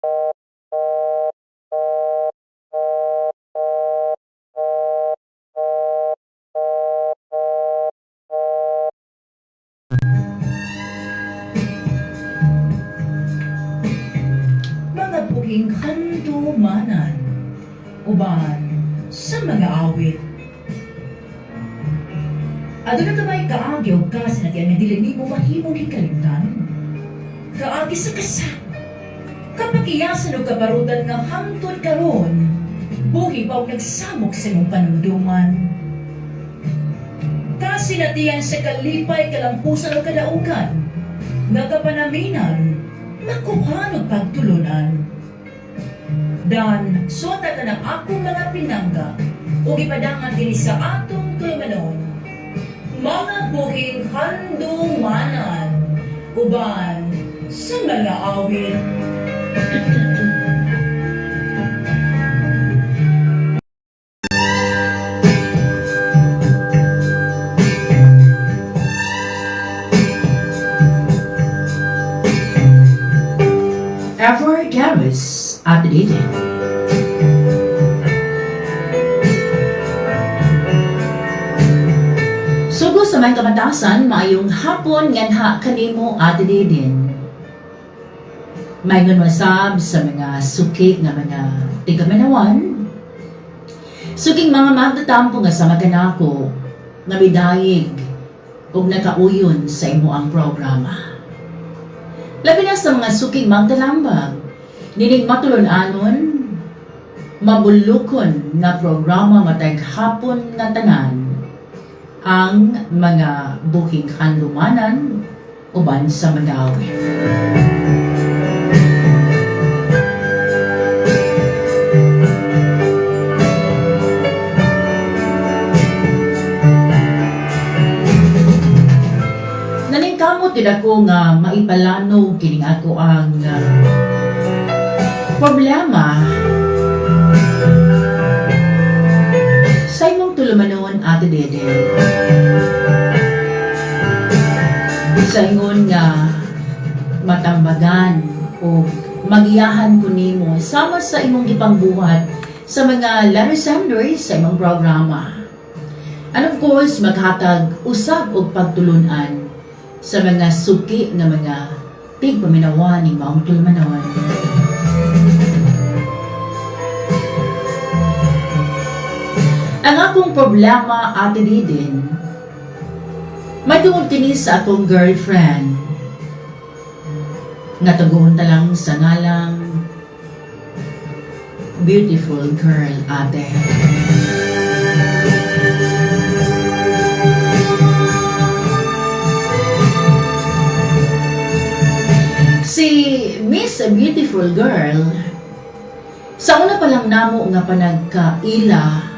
Mga buhing handumanan uban sa mga awit. Aduna ka ba'y kaagi o kasinatian nga dili nimo mahimong hikalimtan? Kaagi sa kasa, kapakiyasan o kabarutan nga hangtod karon buhi pa og nagsamok sa imong panumduman. Kasinatian sa kalipay, kalampusan o kadaugan, nga kapanaminan, makuhan og pagtulunan. Dan, suwata ka ng akong mga pinangga ug ipadangan kini sa atong tulumanon. Mga buhing handumanan uban sa mga awit. Ever Garris at Dede. Sugo sa may kamatasan, maayong hapon nganha kanimo, Ate Deden. Maingon wasab sa mga suki nga mga tigaminawan. Suking mga magtatampo nga sama kanako nga midayig ug nakauyon sa imo ang programa. Labi na sa mga suking magtalambag, nining matulon-anon, mabulukon nga programa matag hapon nga tanan, ang mga buhing handumanan uban sa mga awit. Naningkamot din ako nga maipalano kining ako ang problema sa imong tulumanon, Ate Dede. Sa ingon nga matambagan o magiyahan ko nimo sama sa imong gipangbuhat sa mga letter senders sa imong programa. And of course, maghatag usab og pagtulunan sa mga suki nga mga tigpaminawan ning maong tulumanon. Ang akong problema, Ate Didin, may tungod kini sa akong girlfriend nga tuguon ta lang sa ngalang Beautiful Girl, ate. Si Miss Beautiful Girl, sa una pa lang namo nga panagkaila,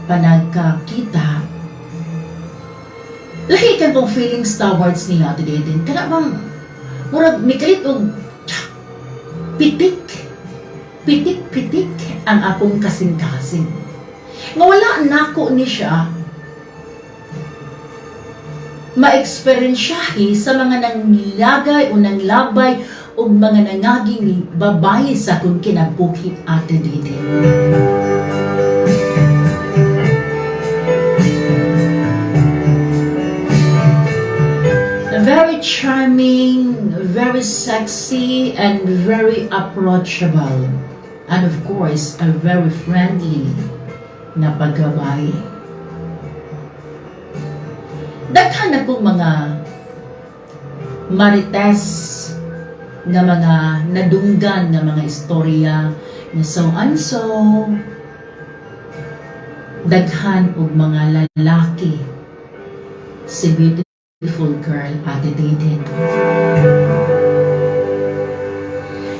panagkakita, lahi kang kong feelings towards niya, Ate Deden. Kana bang, murag mikalit og pitik, pitik-pitik ang akong kasing-kasing. Nga wala nako ni siya ma-experiensyahi sa mga nanglagay o nanglabay o mga nangaging babae sa akong kinabuhi, Ate Dede. Very charming, very sexy, and very approachable. And of course, a very friendly na pagkabay. Daghan akong mga marites nga mga nadunggan nga mga istorya nga so and so, daghan og mga lalaki si Beautiful Girl, Ate Deden.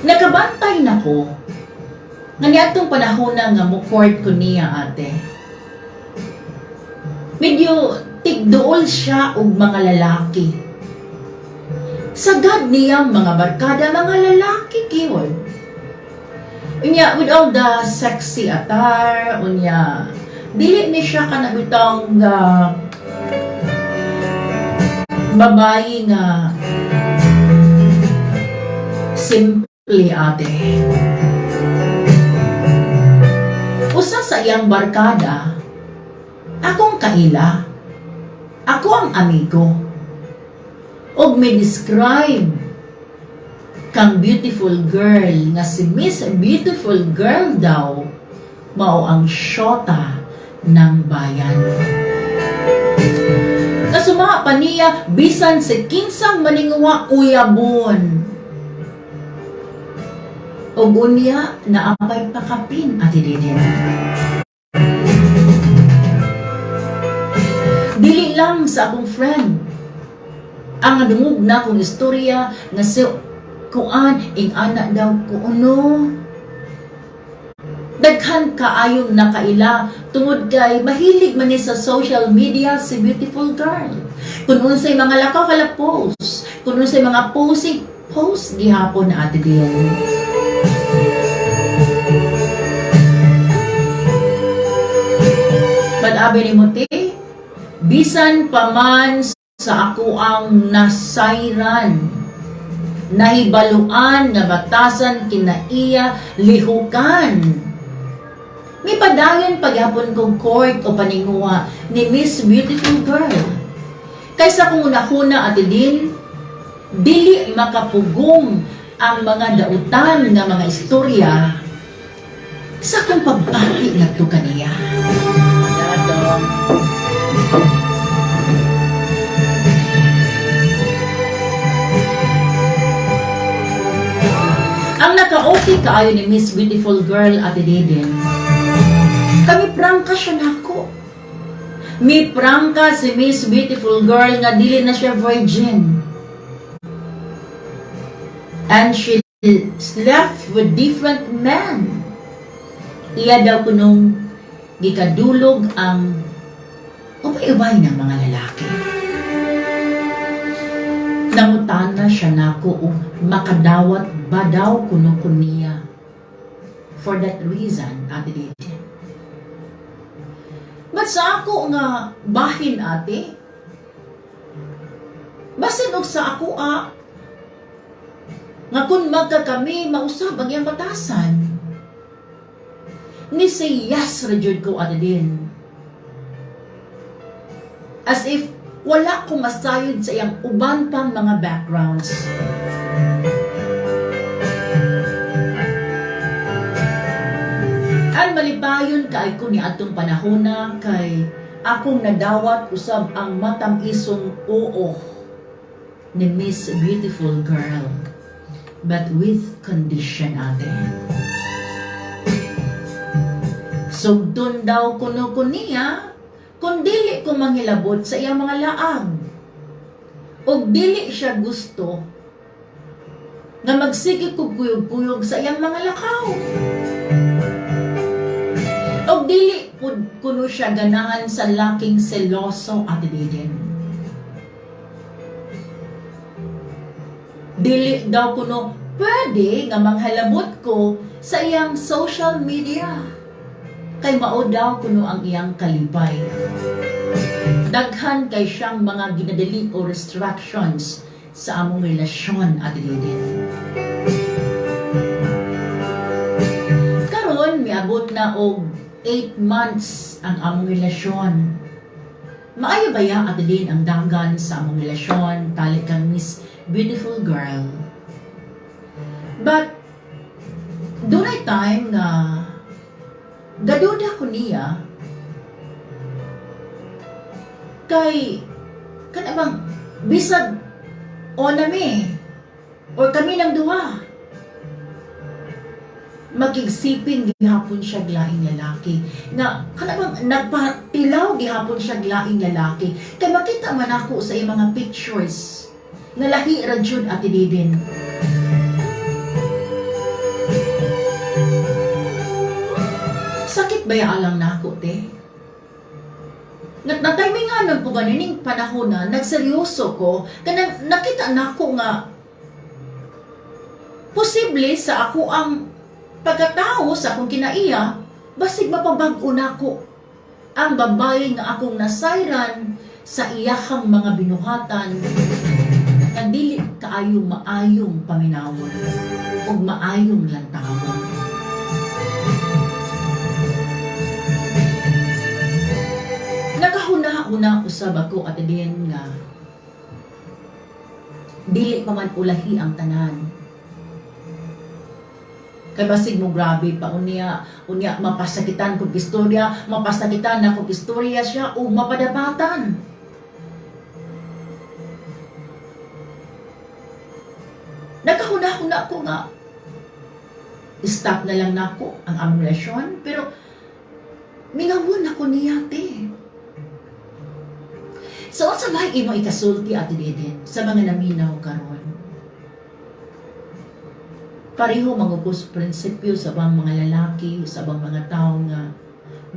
Nakabantay na ko nga niadtong panahon na nga mo-court ko niya, ate. Medyo tigduol siya og mga lalaki. Sagad niyang mga barkada, mga lalaki gyud. Unya, with all the sexy attire, unya, dili ni siya kana bitong babae nga simple. Ate. Usa sa iyang barkada, akong kaila, ako ang amigo. Og may describe kang Beautiful Girl nga si Miss Beautiful Girl daw mao ang syota ng bayan. Kasumaha pa niya bisan si kinsang maninguha, uyabon. Og unya naapay pakapin, Ate Deden. Dili lang sa akong friend ang nadungog na kong istorya nga si kuan ing ana daw ko uno. Daghan kaayong nakaila tungod kay mahilig man ni sa social media si Beautiful Girl. Kung unsay mga lakaw kala post, kung unsay mga posing post gihapon na, Ate Din. But abi ni mo te, bisan pa man sa ako ang nasayran, nahibaluan nga batasan kinaiya lihukan. Mipadayon paghapon kong court o paninguha ni Miss Beautiful Girl. Kaysa kung unahuna, Ate Din, dili makapugong ang mga dautan nga mga istorya sa akong pagbati ngadto kaniya. Dadong. Ang naka-okay kaayo ni Miss Beautiful Girl, Ate Deden, kami prangka siya nako. Mi prangka si Miss Beautiful Girl nga dili na siya virgin. And she slept with different men. Iya daw kunong gikadulog ang ubay-ubay ng mga lalaki. Nangutana siya nako og makadawat ba daw kuno ko niya. For that reason, Ate Dede. But sa ako nga bahin, ate, basin og sa ako nga kung magkakami mausab ang iyang batasan. Ni say yes ra jud ko, Ate Din. As if wala ko masayod sa iyang uban pang mga backgrounds. Ang malipayon kay ko ni atong panahona kay akong nadawat usab ang matam-isong oo ni Miss Beautiful Girl. But with condition, ate. Sugdon daw kuno ko niya kung dili ko manghilabot sa iyang mga laag. Og dili siya gusto nga magsige kog kuyog-kuyog sa iyang mga lakaw. Og dili pud kuno siya ganahan sa laking seloso, Ate Deden. Dili daw kuno pwede nga manghalabot ko sa iyang social media. Kay mao daw kuno ang iyang kalipay. Daghan kay siyang mga ginadali o restrictions sa among relasyon, Ate Deden. Karon miabot na og 8 months ang among relasyon. Maayo ba ya, Ate Din, ang dagan sa among relasyon, tali kang Miss Beautiful Girl? But dunay time nga gaduda ko niya kay kana bang bisag o nami or kami ng duha, makigsiping gihapon siya laing lalaki na kana bang nagpatilaw gihapon siya laing lalaki kay makita man ako sa iyang mga pictures nga lahi ra jud, Ate Deden. Sakit ba ya alang nako te? Nagna-timingan po ganining panahon na nagseryoso ko kanang nakita nako nga posible sa ako ang pagkatao sa akong kinaiya basig mapabag-o nako ang babae nga akong nasayran sa iyahang mga binuhatan nga dili kaayo maayong paminawon. ug maayong lantawon. Nakahuna-huna usab ako, Ate Din, nga dili pa man ulahi ang tanan. Kay basig mo grabe pa unya, unya mapasakitan kog istorya, mapasakitan na kog istorya siya o mapadapatan. Nakahuna-huna ko nga stop na lang nako ang among relasyon, pero mingawon ako niya, te. So unsa ba imo ikasulti, Ate Deden, sa mga naminaw karon? Pareho mangukos prinsipyo sa bang mga lalaki, sa bang mga tao nga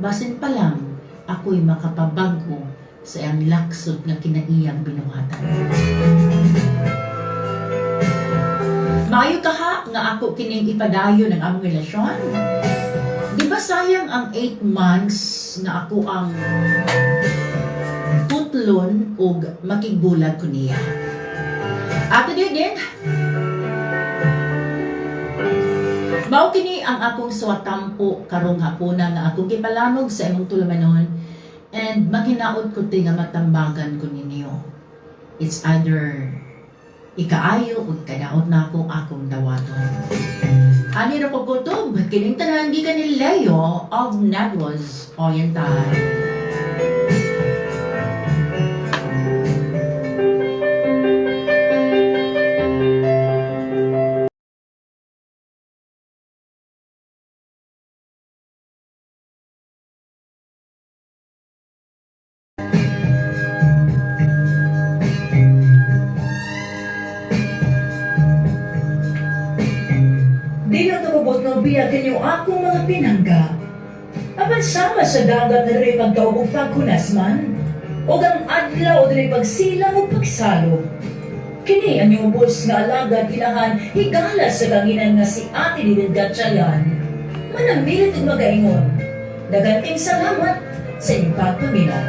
basin pa lang ako'y makapabago sa iyang laksot nga kinaiyang binuhatan. Maayo kaha nga ako kining ipadayon ang among relasyon? Di ba sayang ang 8 months nga ako ang putlon og makigbulag ko niya? Ate Deden, mao kini ang akong suwatampo karong hapuna nga akong gipalanog sa imong tulumanon and maghinaot ko ti nga matambagan ko ninyo. It's either ikaayo o ikadaot na ako akong dawaton. Ani ra ko kutob, kining tanan gikan ni Leo of Negros Oriental. Di lang tumubot ng biya kanyo akong mga pinangga. Apan sama sa dagat na diri pagkaubog paghunas man, o ang adlaw o diri pagsilang o pagsalo. Kini ang inyong nga alagad inahan higala sa kanginan nga si Ate Didin Gatchalian. Manamilit og magaingon. Daghang salamat sa inyong pagpaminaw.